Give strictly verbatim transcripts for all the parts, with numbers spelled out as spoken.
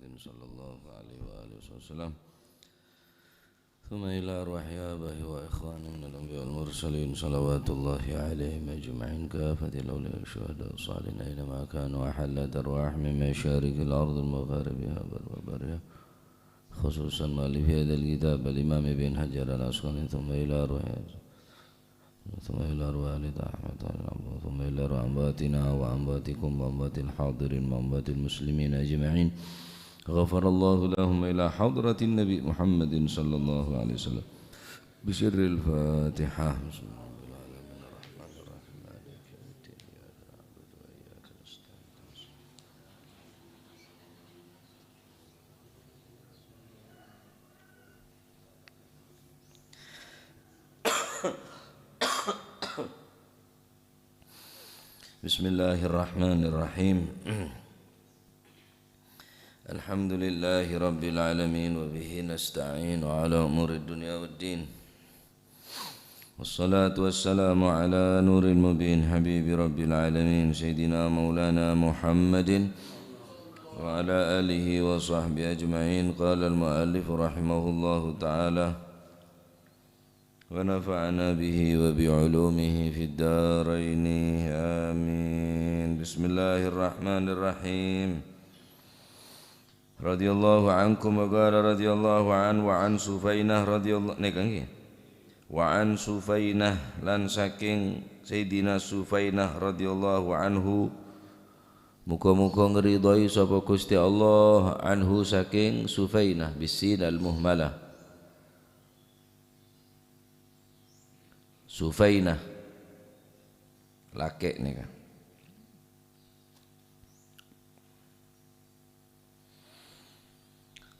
صلى الله عليه وآله وسلم. ثم إلى أرواح آبائه وإخوانه من الأنبياء والمرسلين، صلوات الله عليهم أجمعين، كافة الأولياء والشهداء والصالحين أينما كانوا، وحلت أرواحهم من مشارق الأرض ومغاربها وبرها وبحرها، خصوصا مؤلف هذا الكتاب الإمام ابن حجر العسقلاني، ثم إلى أرواح ثم إلى أرواح آل طه أحمد، ثم إلى أرواح أمواتنا وأمواتكم وأموات الحاضرين وأموات المسلمين أجمعين. غفر الله لهم إلى حضرة النبي محمد صلى الله عليه وسلم. بسر الفاتحة. بسم الله الرحمن الرحيم. مالك يوم الدين. إياك نعبد وإياك نستعين. بسم الله الرحمن الرحيم. الحمد لله رب العالمين، وبه نستعين على أمور الدنيا والدين. والصلاة والسلام على نور المبين، حبيب رب العالمين، سيدنا مولانا محمد وعلى آله وصحبه أجمعين. قال المؤلف رحمه الله تعالى: ونفعنا به وبعلومه في الدارين. آمين. بسم الله الرحمن الرحيم. رضي الله عنكم وقال رضي الله عنه وعن سفينة رضي الله، nèka ngghi. Wa an Sufainah, lan saking Sayyidina Sufainah radhiyallahu anhu, muga-muga ngridhoi sapa Gusti Allah, anhu, saking Sufainah, bisin al-muhmalah. Sufainah, lakè' nèka.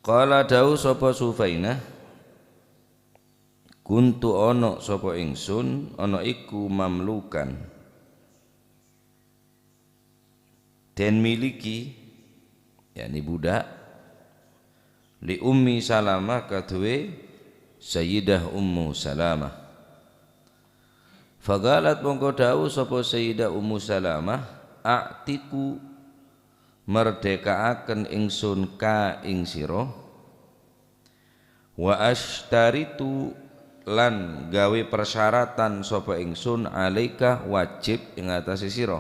Qala, dawuh sapa Sufainah, "Kuntu, ana sapa ingsun, ana iku mamlukan, den miliki," yakni budak, "li Ummi Salamah, kaduwe Sayyidah Ummu Salamah." Faqalat, mongko dawuh sapa Sayyidah Ummu Salamah, "A'tiku, merdekaaken ingsun ka ing sira, wa ashtaritu, lan gawe persyaratan sapa ingsun, alaika, wajib ing atase sira."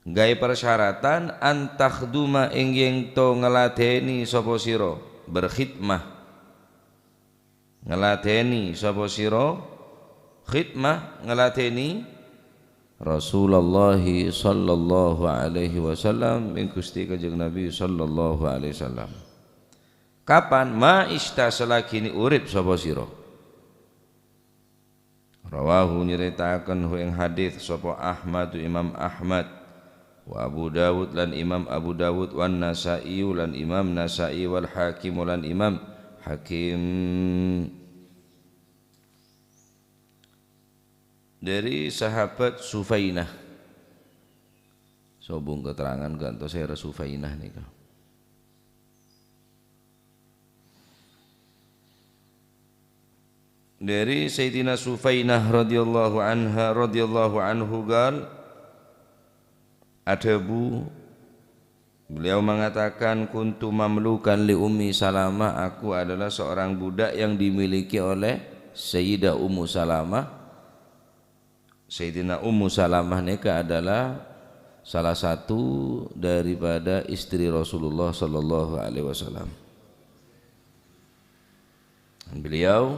Gawe persyaratan, antakhduma, ing yen to ngladeni sapa sira, berkhidmah. Ngladeni sapa sira? Khidmah, ngladeni Rasulullah sallallahu alaihi wasallam, ing Gusti Kanjeng Nabi sallallahu alaihi wasallam. Kapan? Ma isyta, selagine urip sapa sira. Rawahu, nyaritaken hu ing hadis sapa Ahmad, Imam Ahmad, wa Abu Dawud, lan Imam Abu Dawud, wan Nasa'i, lan Imam Nasa'i, wal Hakim, lan Imam Hakim. Dari sahabat Sufainah. Sobung keterangan kantos era Sufainah nika. Dari Sayyidina Sufainah radhiyallahu anha, radhiyallahu anhu, qal, adhabu, beliau mengatakan, "Kuntu mamlukan li Ummi Salamah, aku adalah seorang budak yang dimiliki oleh Sayyidah Ummu Salamah." Sayyidina Ummu Salamah neka adalah salah satu daripada istri Rasulullah sallallahu alaihi wasallam. Beliau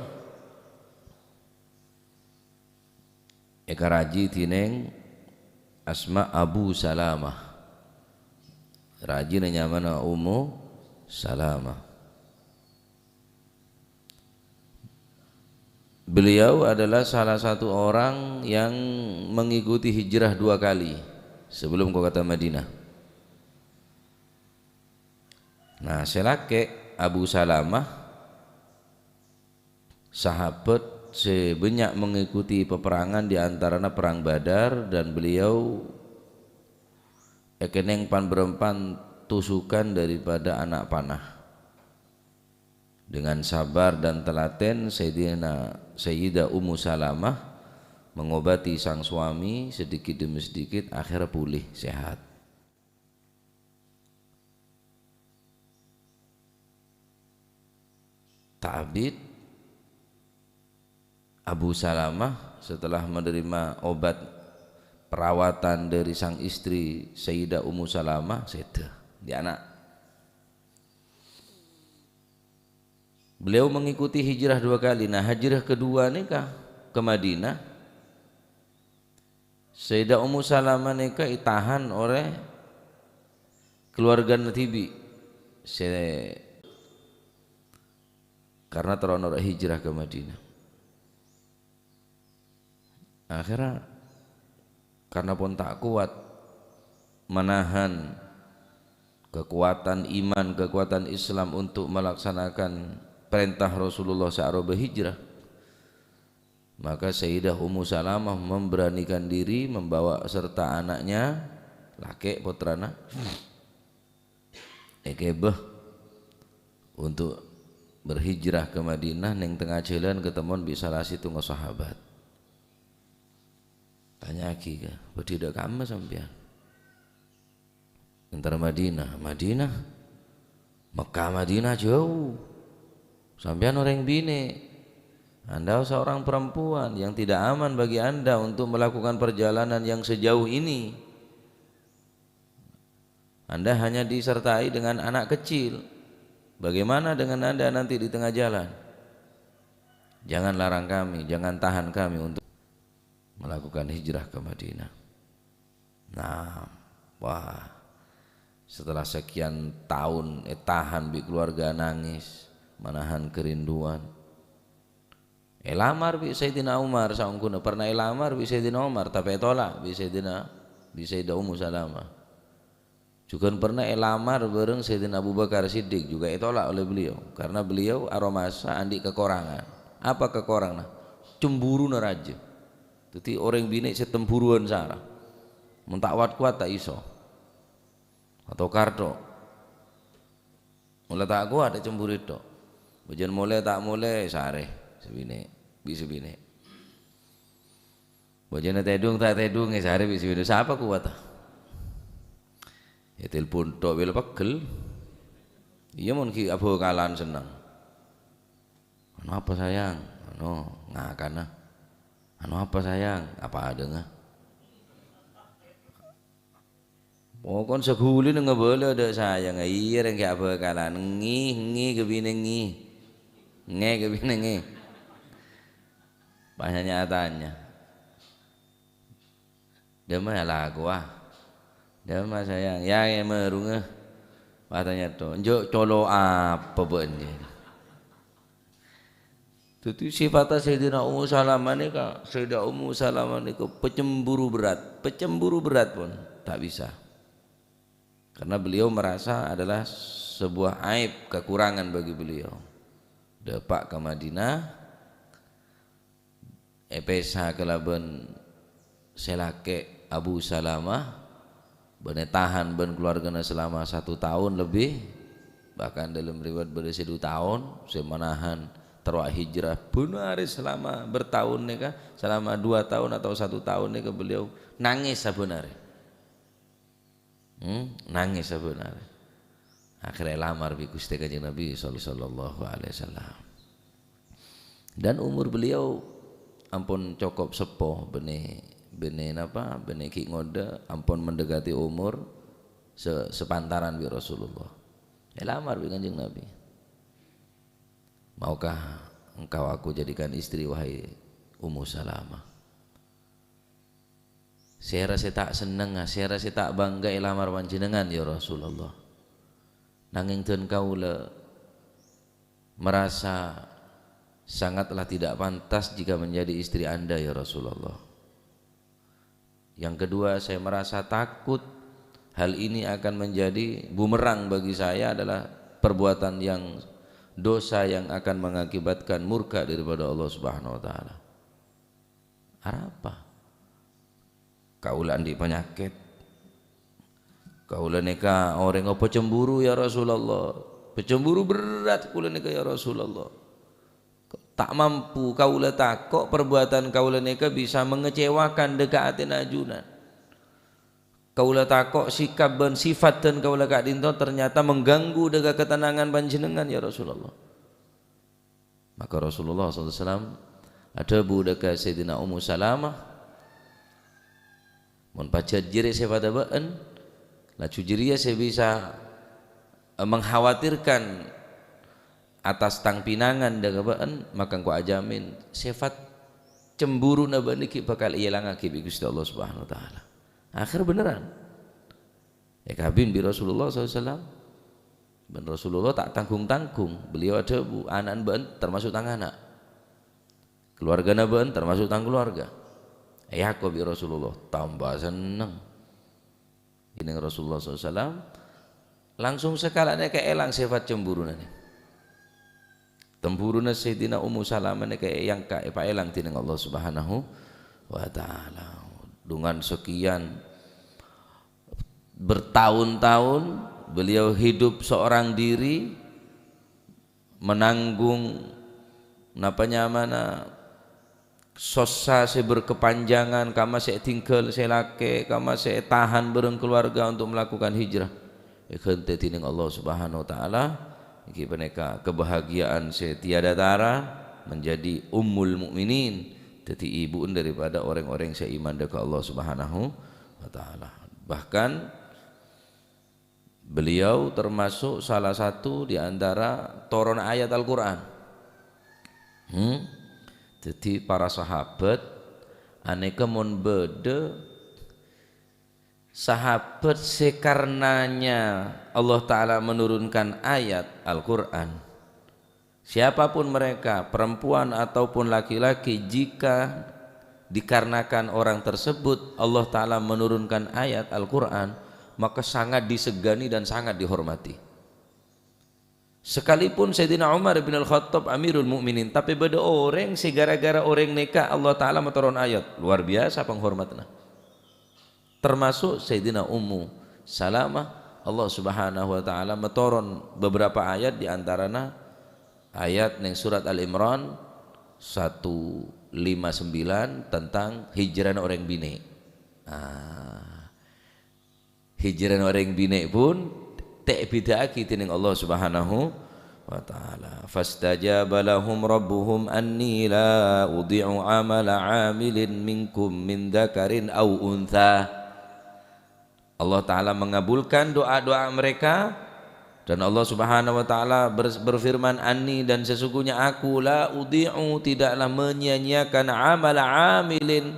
ekaraji dineng asma Abu Salamah. Rajina nyamana Ummu Salamah. Beliau adalah salah satu orang yang mengikuti hijrah dua kali sebelum ke kota Madinah. Nah, sè lakè' Abu Salamah, sahabat sè bânnya' mengikuti peperangan di antarana Perang Badar, dan beliau èkennèng pan-bârâmpan tusukan daripada ana' panah. Dengan sabar dan telaten, Sayyidina, Sayyidah Ummu Salamah mengobati sang suami sedikit demi sedikit, akhirnya pulih, sehat. Ta' abit, Abu Salamah setelah menerima obat perawatan dari sang istri Sayyidah Ummu Salamah, sèdhâ, andi' ana'. Beliau mengikuti hijrah dua kali. Nah, hijrah kedua nèka ke Madinah. Sayyidah Ummu Salamah nèka ètahan oleh keluargana dhibi'. Sè karena terro noro' hijrah ke Madinah. Akhirnya, karena pon ta' kowat menahan kekuatan iman, kekuatan Islam untuk melaksanakan perintah Rasulullah sè arowa hijrah, maka Sayyidah Ummu Salamah memberanikan diri membawa serta anaknya, lakè' pottrana, èkèbâ untuk berhijrah ke Madinah. Neng tengnga jhâlân katemmon bi' sala sèttonga sahabat. Tanya'aghi, ka, "Bâdhi dâ' kamma sampèyan?" "Entar Madinah." "Madinah? Mekkah Madinah jhâu. Sampèyan orèng binè'. Anda seorang perempuan yang tidak aman bagi Anda untuk melakukan perjalanan yang sejauh ini. Anda hanya disertai dengan anak kecil. Bagaimana dengan Anda nanti di tengah jalan? Jangan larang kami, jangan tahan kami untuk melakukan hijrah ke Madinah." Nah, wah, setelah sekian tahun ètahan bi' keluarga, nangis, menahan kerinduan. Èlamar bi' Sayyidina Umar, saongghuna pernah èlamar bi' Sayyidina Umar, tapè ètolak bi' Sayyidina, bi' Sayyidah Ummu Salamah. Jhughân pernah èlamar bhâreng Sayyidina Abu Bakar Siddiq, juga ètolak oleh beliau, karena beliau aromasa andi' kakorangan. Apa kakoranganna? Cemburuna rajâ. Dhâddhi orèng binè' sè temburuwân sara. Mon ta' wat-kowat ta' iso. Atokar tok. Mula ta' kowat ècemburu tok. Bâjân molè ta' molè, èsarè sè binè', bi' sè binè'. Bâjânna tèdung ta' tèdung, èsarè bi' sè binè'. Sapa kowat, ah? Ètelpon tok, bella pegghel. Iyâ, mon ghi' abhâkalan senneng. "Anu apa, sayang?" "Anu, ngakana." "Anu apa, sayang?" "Apa adângnga?" Pokon saghulina ngabâlâ dâ' sayang. Iyâ, rèng ghi' abhâkalan. Ngi, ngi, ghâbinè ngi. Ngè, ghâbinè ngè. Pas nya-tanya. "Dâmma la kowa?" "Dâmma, sayang?" "Yâ, ngè marungnga." Pas tanya to, "Enjâ' colo' apa bâ'na?" Dhâddhi, sifatta Sayyidina Ummu Salamah nèka, Sayyidah Ummu Salamah nèka pecemburu berat, pecemburu berat pon, ta' bisa. Karena beliau merasa adalah sebuah aib, kekurangan bagi beliau. Dâpa' ka Madinah, èpèsa kalabân sè lakè' Abu Salamah, bân ètahan bân keluargana selama satu tahun lebih, bahkan dalam riwayat bâdâ sè du taon, sè manahan terro hijrah. Bân arè selama bertahun nèka, selama dua tahun atau satu tahun nèka beliau nangis sabbhân arè. Hmm, nangis sabbhân arè. Akhirnya èlamar bi' Ghustè Kanjeng Nabi sall-, sallallahu alaihi wasallam. Dan umur beliau ampon cokop seppo, bânnè, bânnè napa, bânnè ghi' ngodâ, ampon mendekati umur se-, sepantaran bi' Rasulullah. Èlamar bi' Kanjeng Nabi. "Maukah engkau aku jadikan istri, wahai Ummu Salamah?" "Sèra sè ta' sennengnga, sèra sè ta' bângga èlamar panjhennengngan, ya Rasulullah. Nangèng dân kaulâ merasa sangatlah tidak pantas jika menjadi istri Anda, ya Rasulullah. Yang kedua, saya merasa takut hal ini akan menjadi bumerang bagi saya, adalah perbuatan yang, dosa yang akan mengakibatkan murka daripada Allah Subhanahu wa Ta'ala." Arapa? Kaulâ andi' panyakèt. Kaulâ nèka orèng apa cemburu, ya Rasulullah. Pacemburu berat kaulâ nèka, ya Rasulullah. Ta' mampu, kaulâ tako' perbuatan kaulâ nèka bisa mengecewakan dâ' ka atèna ajunan. Kaulâ tako' sikap bân sifat dân kaulâ ka'dinto ternyata mengganggu dâ' ka ketenangan panjhennengngan, ya Rasulullah. Maka Rasulullah sallallahu alaihi wasallam adhâbu dâ' ka Sayyidina Ummu Salamah, "Mon pajhât jârèya sèfatta bâ'ân, laju jârèya sè bisa, eh, mengkhawatirkan atas tang pinangan dâ' ka bâ'ân, maka engko' ajhâmin sèfat cemburuna bâ'ân ghi' bhâkal èèlangaghi bi' Ghustè Allah Subhanahu wa Ta'ala." Akhèr bhennèran. Èkabin bi' Rasulullah sallallahu alaihi wasallam. Bân Rasulullah ta' tanggung-tanggung. Beliau adhâbu, "Ana'na bâ'ân termasuk tang ana'. Kaluwargana bâ'ân termasuk tang kaluwarga." Èako bi' Rasulullah, tamba senneng. Dhinèng Rasulullah sallallahu alaihi wasallam, langsung sakala'na èkaèlang sèfat cemburuna nè. Cemburuna Sayyidina Ummu Salamah nèka èangka', èpaèlang dhinèng Allah Subhanahu wa Ta'ala. Dengan sekian bertahun-tahun beliau hidup seorang diri, menanggung, napa nyamana, sossa sè berkepanjangan, kamma sè ètinggal sè lakè', kamma sè ètahan bhâreng keluarga untuk melakukan hijrah. Èghântè dhinèng Allah Subhanahu wa Ta'ala, ènggi panèka kebahagiaan sè tiada tara, menjadi ummul mukminin, dhâddhi ibu'en daripada orèng-orèng sè iman dâ' ka Allah Subhanahu wa Ta'ala. Bahkan, beliau termasuk salah satu di antara toron ayat Al-Qur'an. Hmm? Dhâddhi, para sahabat, anèka mon bâdâ sahabat sè karenanya Allah Ta'ala menurunkan ayat Al-Qur'an, siapapun mereka, perempuan ataupun laki-laki, jika dikarenakan orang tersebut Allah Ta'ala menurunkan ayat Al-Qur'an, maka sangat disegani dan sangat dihormati. Sekalipun Sayyidina Umar bin Al-Khattab Amirul Mukminin, tapè bâdâ orèng sè gara-gara orèng nèka Allah Ta'ala matoron ayat. Luar biasa penghormatanna. Termasuk Sayyidina Ummu Salamah, Allah Subhanahu wa Ta'ala matoron beberapa ayat, di antarana ayat neng surat Al Imran satu lima sembilan tentang hijrana orèng binè'. Ah, hijrana orèng binè' pun ta' èbhidhâ'aghi dhinèng Allah Subhanahu wa Ta'ala. "Fastajaba lahum rabbuhum anni la udhi'u amala 'amilin minkum min dzakarin aw untha." Allah Ta'ala mengabulkan doa-doa mereka, dan Allah Subhanahu wa Ta'ala ber-, berfirman, "Anni, dan sesungguhnya Aku, la udhi'u, tidaklah menyia-nyiakan, amala 'amilin,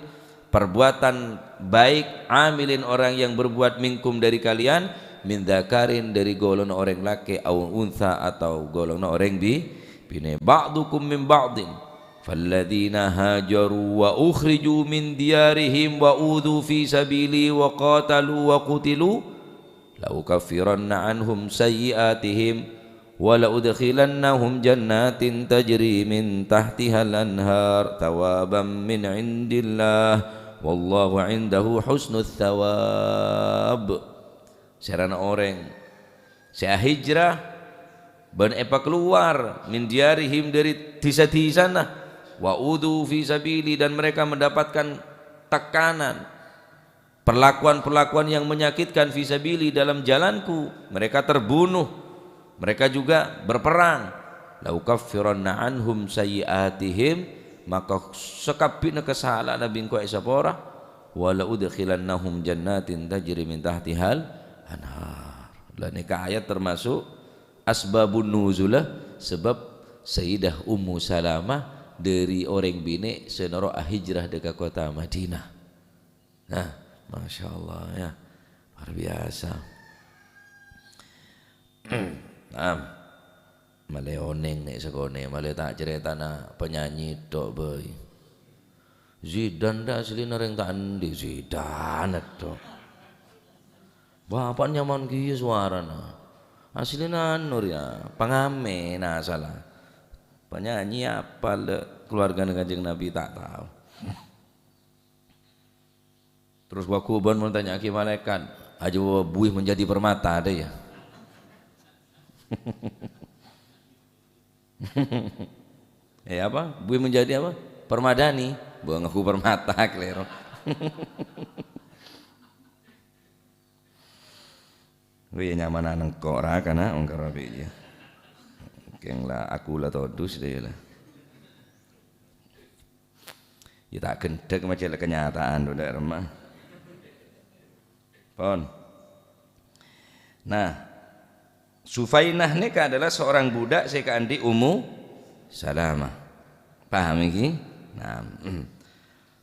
perbuatan baik, 'amilin, orang yang berbuat, minkum, dari kalian, min dzakarin, dari golongan orèng lakè', au untha, atau golongan orèng bi-, binè', ba'dukum min ba'din." Falladzina hajaru wa ukhriju min diyarihim wa udzu fi sabili wa qatalu wa qutilu, la ukaffiranna anhum sayyi'atihim wa la udkhilannahum jannatin tajri min tahtihal anhar thawaban min indillah, wallahu indahu husnus thawab. Sèrana orèng sè ahijrah bân èpakalowar min diyarihim, dâri dhisa-dhisana, wa udzu fi sabili, dan mereka mendapatkan tekanan, perlakuan-perlakuan yang menyakitkan, fi sabili, dalam jalanku, mereka terbunuh, mereka juga berperang. La ukaffiranna anhum sayyi'atihim, maka sakabbhina kasala'anna bi' engko' èsapora. Wa la udkhilannahum jannatin tajri min tahtihal anhar. Lah, nèka ayat termasuk asbabun nuzullah, sebab Sayyidah Ummu Salamah dâri orèng binè' sè noro' ahijrah dâ' ka kottha Madinah. Nah, Masya Allah, ya. Luar biasa. Nah, malè onèng nè' sakonè', malè ta' carètana penyanyi tok bhâi. Zidan ta' asli narèng ta' andi', Zidan tok. Bapa' nyaman kèya sowarana. Aslina anu rèya, pangamen asalla. Penyanyi apa lè' keluargana Kanjeng Nabi ta' tao. Terros bâghu bân mon tanya'aghi malaèkat, "Aja buih menjadi permata dâ' ya." Eh, apa? Buih menjadi apa? Permadani. Bâ, ngaku permata, kalèro. Wih, nyamana nengko' ra kana ongkar rabi ya. Keng la aku la todus deh la. Ya, ta' ghendhek, macam kenyataan, Saudara, mah. Pon. Nah, Sufainah nèka adalah seorang budak sè èkaandi' Ummu Salamah. Paham iki? Nah.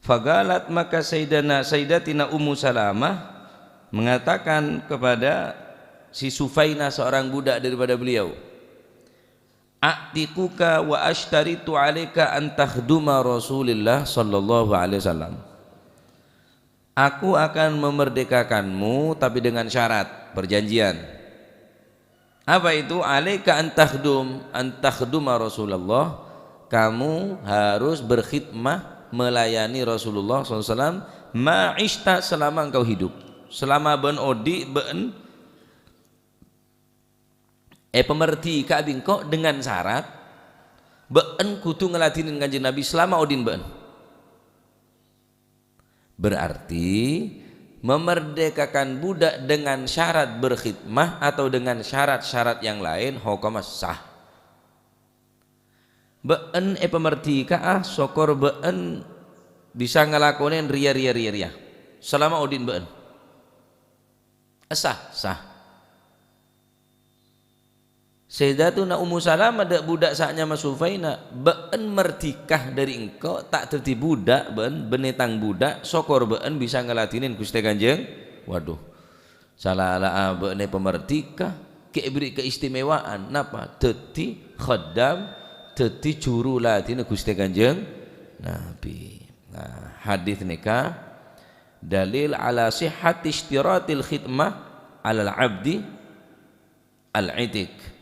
Faqalat, maka Sayyidana, Sayyidatina Ummu Salamah mengatakan kepada si Sufainah, seorang budak daripada beliau, "A'tiquka wa ashtaritu 'alaika an takhduma Rasulillah sallallahu alaihi wasallam." "Aku akan memerdekakanmu, tapi dengan syarat, perjanjian." "Apa itu?" "'Alaika an takhdum, an takhduma Rasulullah." Kamu harus berkhidmah, melayani Rasulullah sallallahu alaihi wasallam, "ma 'ishta", selama engkau hidup. Selama bâ'en odi', bâ'en èpamerdhika bi' engko' dengan syarat, bâ'en kodhu ngladhinè Kanjeng Nabi selama odi'na bâ'en. Berarti, memerdekakan budak dengan syarat berkhidmah atau dengan syarat-syarat yang lain, hokomma sah. Bâ'en èpamerdhika'a, sokor bâ'en bisa ngalakonè rèya, rèya, rèya, rèya. Selama odi'na bâ'en. Sah, sah. Sayyidatuna Ummu Salamah dâ' budak sè anyama Sufaina, "Bâ'en merdhika dâri engko', ta' dhâddhi budak bâ'en, bânnè tang budak, sokor bâ'en bisa ngladhinè Ghustè Kanjeng." Waduh, salala'a bâ'en èpamerdhika, ghi' èberri' keistimewaan. Napa? Dhâddhi khaddam, dhâddhi juru ladhinna Ghustè Kanjeng Nabi. Nah, hadis nèka dalil ala sihhati ishtiratil khidmah alal abdi al-itiq.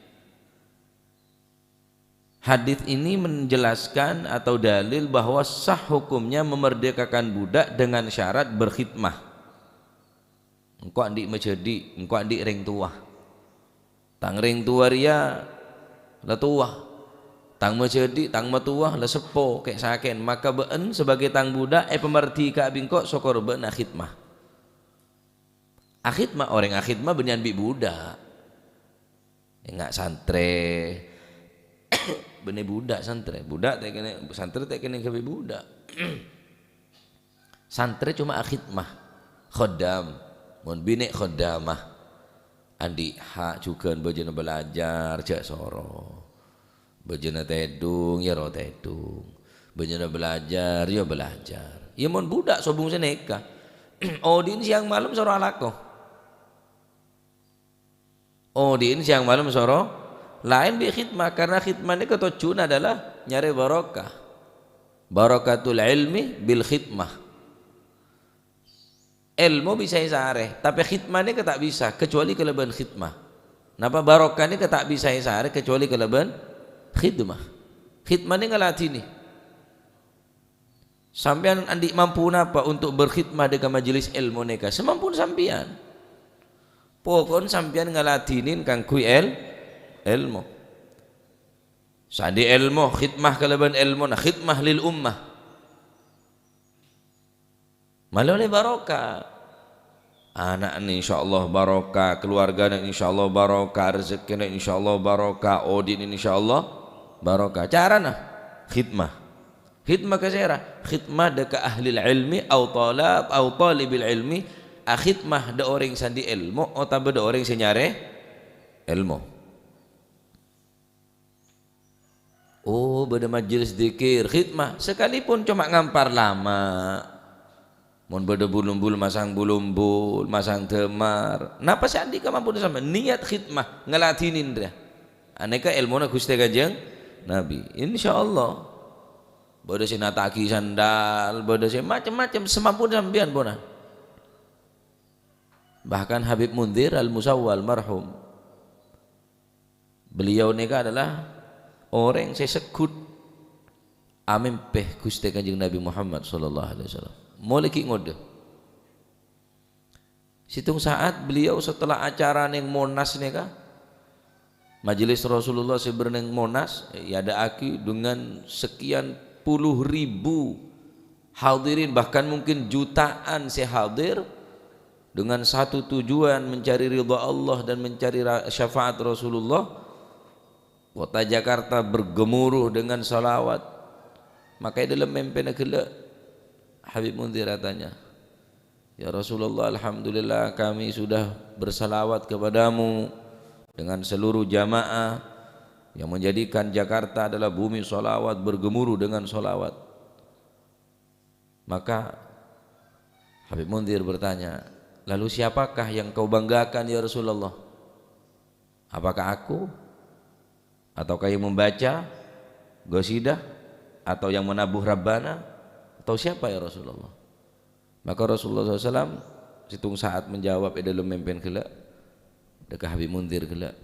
Hadis ini menjelaskan atau dalil bahwa sah hukumnya memerdekakan budak dengan syarat berkhidmah. Engko' andi' majhâdhi', engko' andi' rèng towa. Tang rèng towa rèya la towa. Tang majhâdhi', tang matowa la seppo, kè'-sakè'en. Maka bâ'en sebagai tang budak èpamerdhika bi' engko', sokor bâ'en akhidmah. Akhidmah, orèng akhidmah bânnè bi' budak. Enga' santrè. Bânnè budak santrè. Budak ta' kènè', santrè ta' kènè' ghâbây budak. Santrè coma akhidmah. Khaddam. Mon binè' khaddamah. Andi' hak jhughân bâjâna bâlâjâr, jhâ' soro. Bâjâna tèdung, ya ro tèdung. Bâjâna bâlâjâr, ya bâlâjâr. Ya mon budak sobung sanèka. Odi'na sèyang malem soro alako. Odi'na sèyang malem soro laèn bi' khidmah, karena khidmah nèka tojjhuwânna adalah nyarè barokah. Barakatul ilmi bil khidmah. Èlmo bisa èsarè, tapè khidmah nèka ta' bisa, kecuali kalabân khidmah. Napa? Barokah nèka ta' bisa èsarè kecuali kalabân khidmah. Khidmah nèka ngladhinè. Sampèyan andi' mampu napa untuk berkhidmah dâ' ka majelis èlmo nèka? Samampuna sampèyan. Pokokna sampèyan ngladhinè kaangghuy èl-, èlmo. Sè andi' èlmo, khidmah kalabân èlmona, khidmah lil ummah. Malè ollè barokah. Ana'na insyaallah barokah, kaluwargana insyaallah barokah, rejekkèna insyaallah barokah, odi'na insyaallah barokah. Carana khidmah. Khidmah ka sèra? Khidmah dâ' ka ahlil ilmi au talab, au talibil ilmi. Akhidmah dâ' orèng sè andi' èlmo otabâ dâ' orèng sè nyarè èlmo. Oh, bâdâ majelis dzikir, khidmah, sakalipun coma ngampar lama. Mon bâdâ bul-ombul, masang bul-ombul, masang dâmar. Napa sè andi' kamampuan sampèyan? Niat khidmah, ngladhinè rèya. Anèka èlmona Ghustè Kanjeng Nabi. Insyaallah. Bâdâ sè nata'aghi sandal, bâdâ sè macem-macem, samampuna sampèyan pona. Bahkan Habib Munzir Al-Musawwa almarhum, beliau nèka adalah orèng sè segghut amèmpè Ghustè Kanjeng Nabi Muhammad sallallahu alaihi wasallam. Molaè ghi' ngodâ. Sèttong saat beliau setelah acara neng Monas nèka, majelis Rasulullah sè bâdâ neng Monas, èadâ'aghi dengan sekian puluh ribu hadirin, bahkan mungkin jutaan sè hadir, dengan satu tujuan, mencari ridha Allah dan mencari ra-, syafaat Rasulullah. Kota Jakarta bergemuruh dengan salawat. Maka è dâlem mèmpèna ghellâ', Habib Munzir tanya, "Ya Rasulullah, alhamdulillah kami sudah bersalawat kepadamu dengan seluruh jamaah yang menjadikan Jakarta adalah bumi salawat, bergemuruh dengan salawat." Maka Habib Munzir bertanya, "Lalu siapakah yang kau banggakan, ya Rasulullah? Apakah aku? Ataukah yang membaca qasidah? Atau yang menabuh Rabbana? Atau siapa, ya Rasulullah?" Maka Rasulullah sallallahu alaihi wasallam sèttong saat menjawab è dâlem mèmpèna ghellâ', dâ' ka Habib Munzir ghellâ',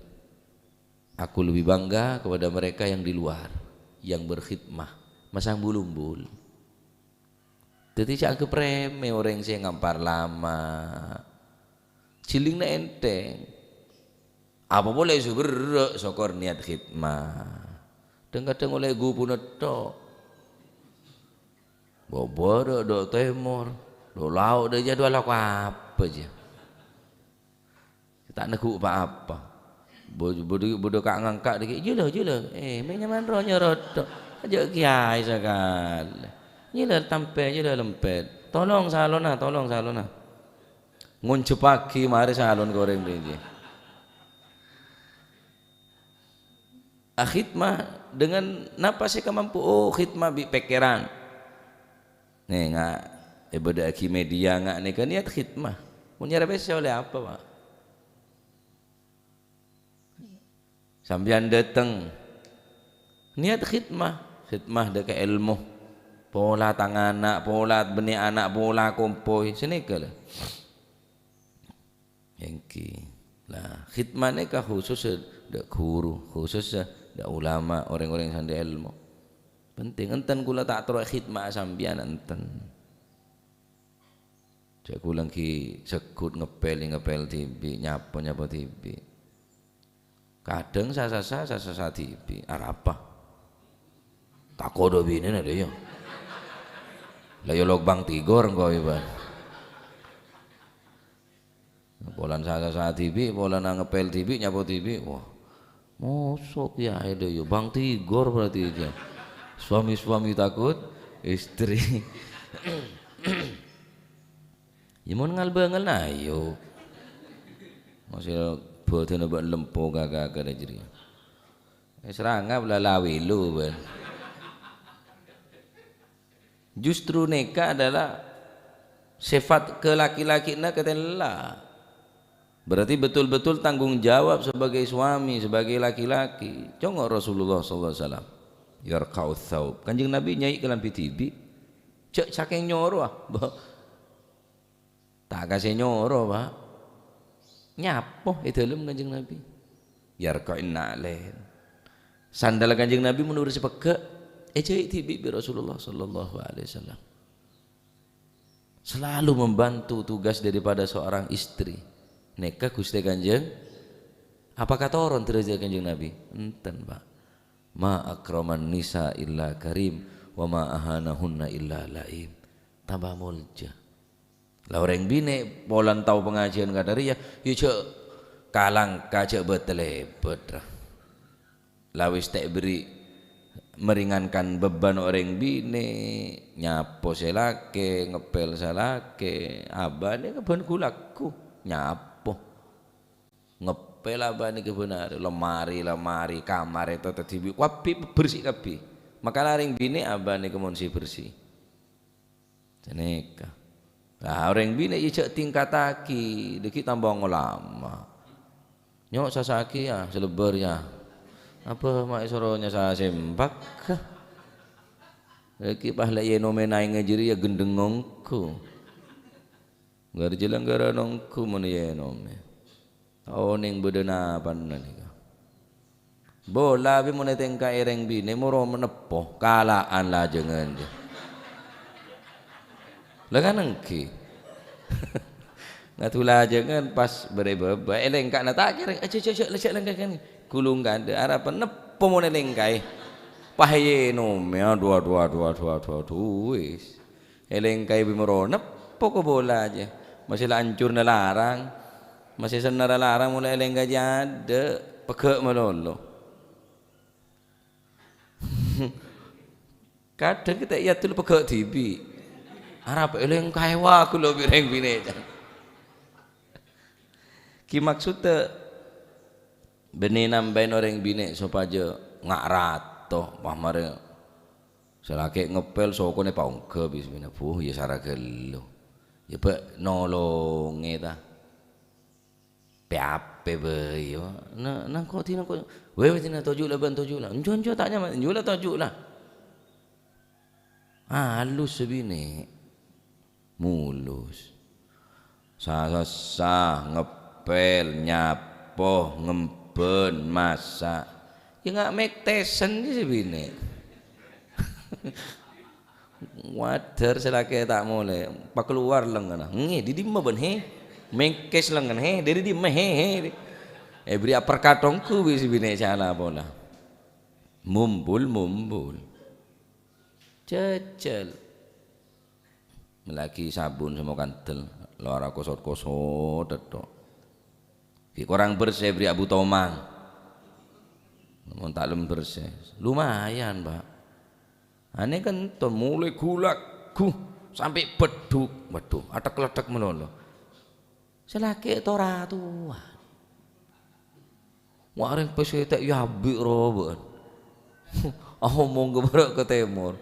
"Aku lebih bangga kepada mereka yang di luar, yang berkhidmah, masang bul-ombul." Dhâddhi jhâ' anggep remè orèng sè ngampar lama. Jhâlingna ènthèng. Apa polè sè berrâ', sokor niat khidmah. Dhâng-kadhâng ollè ghubuna tok. Bâbârâ' dâ' tèmor, dâ' lao' dâ' jâ, dâ' alako apa jâ? Ta' neggu' pa-apa. Bo-, bodhu, bodhu ka'-ngangka' dhâggi', "Jhâlâ, jhâlâ. Eh, mè' nyamana ro nyoro tok. Ajâ' kèyaè sakalè. Jhâlâ tampè, jhâlâ lempèt. Tolong salonna, tolong salonna." Ngonjhebbhâghi marè salon ka orèng dhâggi'. Ah, khidmah dengan napa sè kamampo? Oh, khidmah bi' pèkkèran. Nè, nga' èbâdâ'âghi media nga' nèka niat khidmah. Mon nyarè pèssè ollè apa, Pak? Sampèyan dâteng, niat khidmah, khidmah dâ' ka èlmo. Pola tang ana', pola bânnè ana', pola kompoy, sanèka la. Èngghi. Lah, khidmah nèka khusus dâ' ghuru, khusus dâ' ulama, orèng-orèng sè anḍi' èlmo. Penting, enten kaulâ ta' terro khidmah sampèyan, enten. Jhâ' kaulâ èngghi segghut ngepèl, ngepèl dhibi', nyapa, nyapa dhibi'. Kadhâng sa-sasa, sa-sasa dhibi'. Arapa? Tako' dâ' binèna, dâ' iyâ. Lah, iyâ lok Bang Tigor engko', Iban. Polana sa-, sa-, sa dhibi', polana ngepèl dhibi', nyapa dhibi'. Wah, mosok ya, ayo deh, yo, Bang Tigor berarti itu. Suami-suami takut istri. Ya, mon ngal-bângal, nah, ayo. Masih bodoh nambah lempo kakak-kakak jeri. Eh, serangap lah, lawi lu, ben. Justru nèka adalah sifat ke laki-lakina katella. Berarti betul-betul tanggung jawab sebagai suami, sebagai laki-laki. Congo' Rasulullah sallallahu alaihi wasallam. Yarqa'us tsaub. Kanjeng Nabi nyai' kalambhi dhibi'. Jhâ' sakèng nyoro, ah. Ta' kasè nyoro, Pak. Nyapo è dâlem Kanjeng Nabi. Yarqa'in na'lain. Sandal Kanjeng Nabi menurut sè pegghâ', èjhâi' dhibi' bi' Rasulullah sallallahu alaihi wasallam. Selalu membantu tugas daripada seorang istri. Nèka Ghustè Kanjeng, apakah toron derajat Kanjeng Nabi? Enten, Pak. "Ma akraman nisa illa karim, wa ma ahanahunna illa la'im." Tambah molja. Lah, orèng binè' polana tao pangajiân kadhâriyâ, ya jhâ' kalangka, jhâ' bât-lèbât, ra. Lah wis ta' èberri' meringankan beban orèng binè', nyapo sè lakè, ngepèl sè lakè, abâ'na kabân ghu-lagghu, nyapo. Ngepèl abâ'na kabân arè, lemari-lemari, kamar èto tadhibi' kabbhi, bersih kabbhi. Makana orèng binè' abâ'na kemon sè bersih. Sanèka. Lah, orèng binè' ya jhâ' tingkataghi, dhâggi' tambâ ngolama. Nyo' sasa'aghi, ya, salebbâr, ya. Apa ma' èsoro nyasa sèmbhâk? Dhâggi' pas la ènomè naèngnga jârèya gendheng ongghu. Ghâr jhâlânggara ongghu mon ènomè. Onèng bâdâ napana nèka. Bola bi' mon ètèngkaè rèng binè' moro neppo, kala'an lajângan. La kan èngghi. Ngadu lajângan pas bârâ' bâbâ, èlèngka'na ta' kèrèng, "Aja, aja, aja, aja lèngka'an." Gulung kandhâ, arapa neppo mon èlèngkaè. Pas ènomè, aduh, aduh, aduh, wis. Èlèngkaè bi' moro neppo ka bola jâ. Masè la ancurna larang. Masè sennarra larang, mon èlèngkaè jâ adâ', pegghâ' malolo. Kadhâng kita èyadul pegghâ' dhibi'. Arapa èlèng kaèwa ghulâ bi' rèng binè', can. Ghi maksodda bânnè nambâi orèng binè' sopajâ nga' rato, wah, marè sè lakè' ngepèl sokona èpaongghâ bi' binè', bu, ya sara ghâllu. Ya bâ' nolongè, ta. Pe-ape bhâi, yo. Na-, nangko' dina ko', "Wè, wè, dina toju' la, bân toju' la." "Enjo', enjo', ta' nyaman, enjo' la toju' la." Alus sè binè'. Mulus. Sa-, sassa, ngepèl, nyapo, ngembhân, masa'. Ya nga' mektesen sè binè'. Wadhâr sè lakè' ta' molè, pakalowar lengngenna. "Ngè, dâri dimma bân, he? Mèngkès lengngen, he? Dâri dimma, he, he?" Èbherri' aperkat ongghu bi' sè binè' cala pola. Mumbul-mumbul. Jhâjhâl. Mellèaghi sabun sè mo kandel, lowara kosot-kosot tètto. Ghi' korang bersè, bri' abu tomang. Mon ta' lem bersè. Lumayan, Pak. Anè kan to mulai gulak, gu, sampè' beddhuk. Waduh, atek-letek malolo. Sè lakè' tora-towa. Wa' rèng pèssè ta' èyabi' robâ'ân. Ahomong ka bârâ' ka tèmor.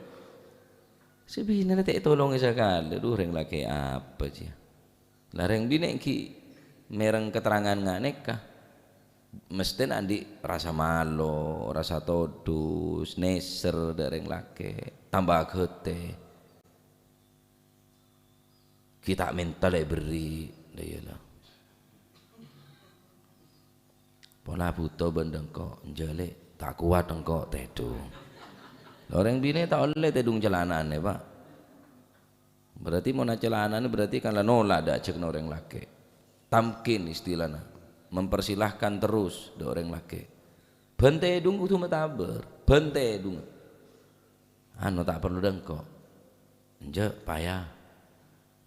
Sè binèna ta' ètolongè sakalè. Dhu, rèng lakè' apa, jiyâ? La rèng binè' ghi' mèreng keterangan nga' nèka. Mesthèna andi' rasa malo, rasa todus, nèser dâ' rèng lakè', tamba aghâtè. Ghi' ta' mènta lè' èberri', la iyâ la. Pola bhuto bân engko', enjâ' lè', ta' kowat engko' tèdung. La orèng binè' ta' ollè tèdung calana'an, Pak. Berarti mon acalana'an berarti kan la nola' dâ' ajâkna orèng lakè'. Tamkin istilana, mempersilahkan terus dâ' orèng lakè'. Bân tèdung kodhu matabâr, bân tèdung. Anu ta' parlo dâ' engko'. Enjâ', paya.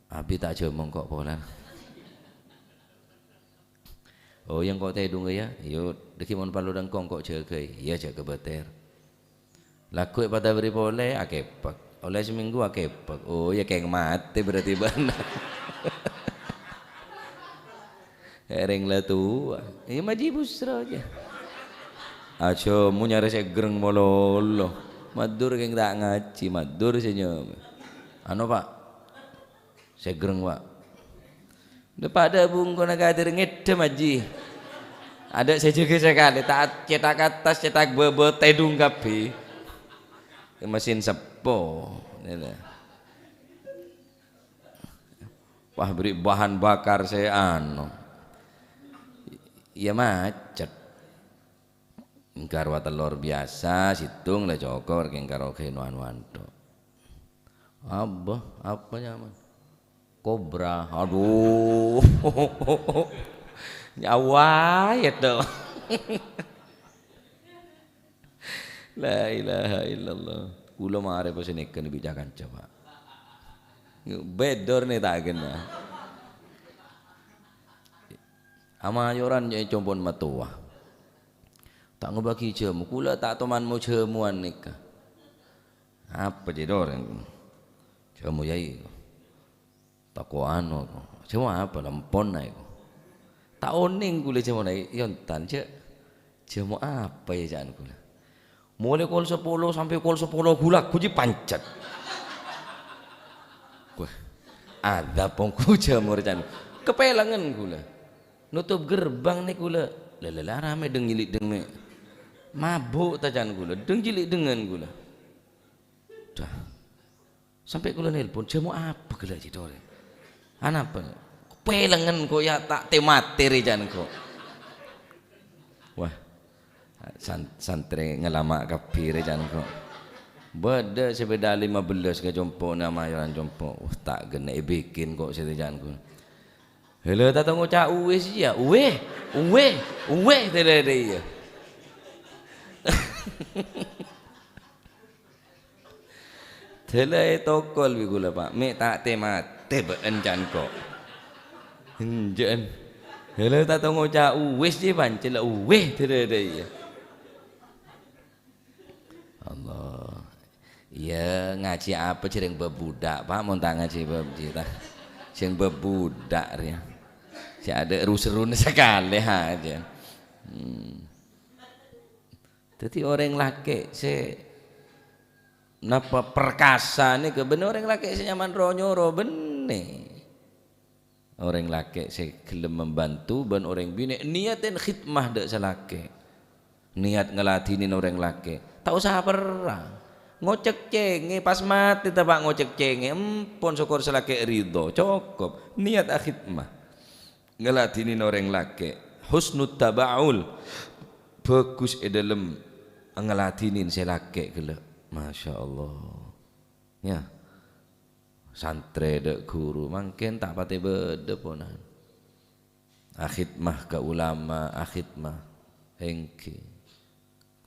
Abi ta' jhâmo engko' polana. Oh, iyâ engko' tèdung, yâ. Iyâ, dhâggi' mon parlo dâ' engko', engko' jâgâi. Iyâ, jâ' kabâtèr. Lagghu' èpatabâri polè, akèpèk. Ollè samènggu akèpèk. Oh, iyâ kèng matè berarti bâ'na. Èrèng la towa. Iyâ, maji busra jiyâ. Ajâ, mon nyarè sè ghreng malolo. Maddhur kèng ta' ngajhi, maddhur sè nyamè. Anu, Pak. Sè ghreng, Pak. Dâ' padâ bungkona kadhir ngèddhâm, Aji. Adâ' sè jâgâ sakalè, ta' cètak attas, cètak bâbâ, tèdung kabbhi. Mesin seppo. Wah, bâri' bahan bakar sè anu. Iyâ, macet. Engkar wa tellor biyasa, sèttong la cokor, kèng karo ghâbây no-anuan tok. Abah, apa nyaman? Kobra. Aduh. Nyawa ya, tok. La ilaha illallah. Kula marè pas nèka bi' ca-kanca, Pak. Bâdâ orèng ta' kenna. Amayoran nyè compo'na mattowa. Ta' ngobâgi jhâmo, kula ta' toman mo jhâmowan nèka. Apa jhâ' orèng? Jhâmo, Yai. Tako' anu, jhâmo apa, lemponna èko. Ta' onèng kula jhâmona, yâ ontan, jhâ'. Jhâmo apa yâ, ca'na kula. Molaè kol sapolo sampè' kol sapolo ghulâ ghuji pancet. Wah, adhâb ongghu jhâmo rè ca'na. Kapèlengngen ghulâ. Notop gerbang nè ghulâ. Lè, lè, lè, ramè deng-nyelideng mè'. Mabuk ta' ca'na ghulâ. Deng-nyelidengan ghulâ. Dah. Sampè' ghulâ nelpon, "Jhâmo apa ghellâ' jhâ' torè? Anapa? Pèlengngen ko' yâ ta' tè-matè rè ca'na ko'." Wah, san-, santrè ngalama' kabbhi rè ca'na ko'. Bâdâ sepèda lima belas ka compo'na mayoran compo'. Wah, ta' ghenna' èbikin ko' sè rè ca'na ko'. Hello, ta' tao ngoca' uwis iyâ. Uwè, uwè, uwè, tèlè rè iyâ. Dâlâ ètokol bi' ghulâ, Pak. Mè' ta' tè-matè bâ'ân can ko'. Enjâ'ân. Dâlâ ta' tao ngoca' uwis jiyâ pancèn la uwè dâdâ iyâ. Allah. Iyâ, ngajhi apa jhâreng bab budak, Pak? Mon ta' ngajhi bab cita. Sèng bab budak rèya. Sè adâ' ru-serruna sakalè hajâ. Hmm. Dhâddhi orèng lakè' sè napa perkasa nèka bânnè orèng lakè' sè nyaman ro-nyoro bânnè. Orèng lakè' sè ghellem membantu bân orèng binè' niyatèn khidmah dâ' sè lakè'. Niyat ngaladhinèn orèng lakè'. Ta' osa perrang. Ngocèk cèngè, pas matè ta' Pak ngocèk cèngè. Empon, sokor sè lakè' ridho. Cokop. Niyat akhidmah. Ngaladhinèn orèng lakè'. Husnut taba'ul. Bhâghus è dhâlem ngaladhinèn sè lakè' ghellâ'. Masya Allah. Yâ. Santrè dâ' ghuru mangkèn ta' patè bâdâ, ponan. Akhidmah ka ulama, akhidmah. Èngghi.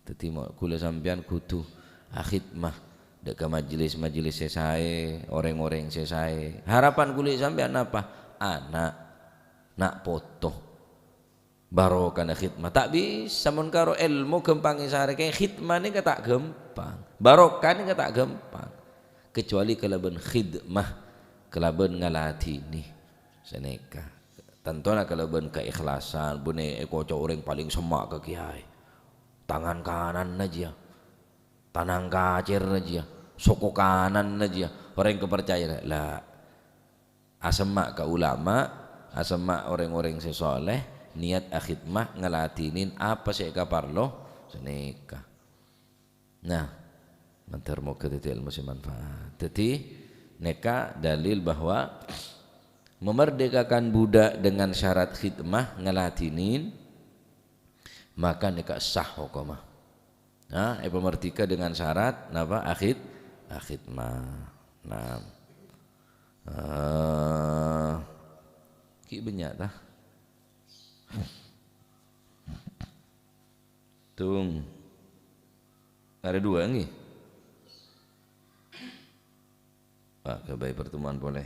Dhâddhi, mo-, kaulâ sampèyan kodhu akhidmah dâ' ka majelis-majelis sè saè, orèng-orèng sè saè. Harapan kaulâ sampèyan napa? Ana', na' poto. Barokana khidmah. Ta' bisa mon karo èlmo ghâmpang èsarè, kèng khidmah nèka ta' ghâmpang. Barokah nèka ta' ghâmpang. Kecuali kalabân khidmah, kalabân ngaladhinè. Sanèka. Tantona kalabân kaikhlasan, bânnè èkoca' orèng palèng semma' ka kèyaè. Tangan kananna jiyâ. Tanang kacèrra jiyâ. Soko kananna jiyâ. Orèng kaparcajâna. La, asemma' ka ulama, asemma' orèng-orèng sè soleh, niyat akhidmah ngaladhinèn apa sè èkaparlo, sanèka. Nah, mandhâr moghâ dhâddhi èlmo sè manfaat. Dhâddhi, nèka dalil bahwa memerdekakan budak dengan syarat khidmah, ngaladhinèn, maka nèka sah hokomma. Nah, èpamerdeka dengan syarat napa? Akhid-, akhidmah. Nah. Eh, ghi' bânnya', ta? Tung. Arè duwâ', ngghi? Pak, ghâbây pertemuan polè.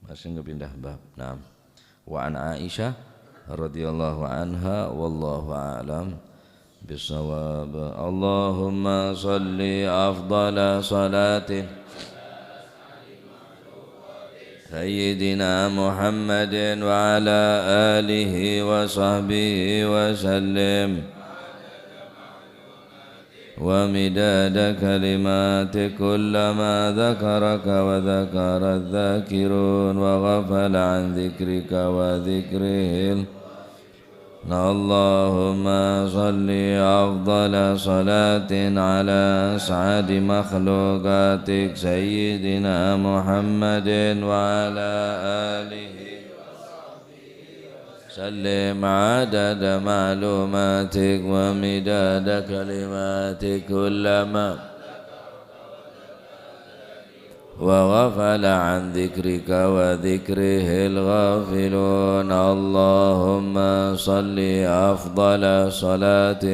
Masih ngepindah bab. Naam. Wa an Aisyah radhiyallahu anha, wallahu a'lam bissawab. Allahumma salli afdala salatin Sayyidina Muhammadin wa ala alihi wa sahbihi wa sallim. ومداد كلماتك كلما ذكرك وذكر الذاكرون وغفل عن ذكرك وذكره ال-، اللهم صل أفضل صلاة على أسعد مخلوقاتك سيدنا محمد وعلى آله سلم عدد معلوماتك ومداد كلماتك كلما وغفل عن ذكرك وذكره الغافلون. اللهم صل أفضل صلاة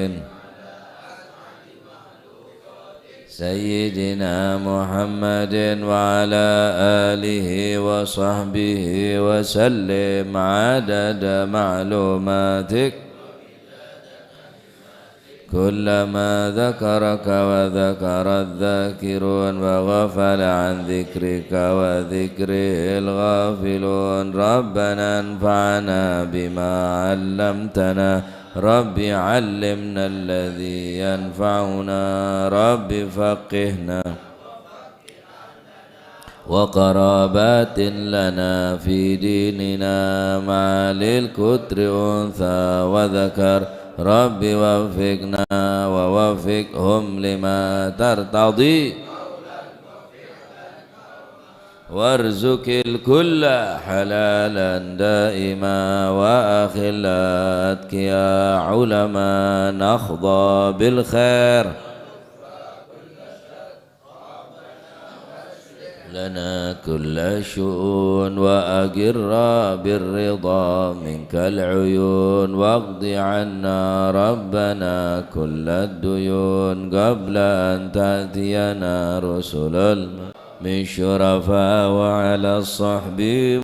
سيدنا محمد وعلى آله وصحبه وسلم عدد معلوماتك كلما ذكرك وذكر الذاكرون وغفل عن ذكرك وذكره الغافلون. ربنا انفعنا بما علمتنا. رب علمنا الذي ينفعنا. رب فقهنا. وقرابات لنا في ديننا مع الكتر أنثى وذكر. رب وفقنا ووفقهم لما ترتضي. وارزق الكل حلالا دائما وأخل الأتقياء علما نحظى بالخير. لنا كل شؤون وأقر بالرضا منك العيون واقض عنا ربنا كل الديون قبل أن تأتينا رسل الم-، من شرفاء وعلى الصحب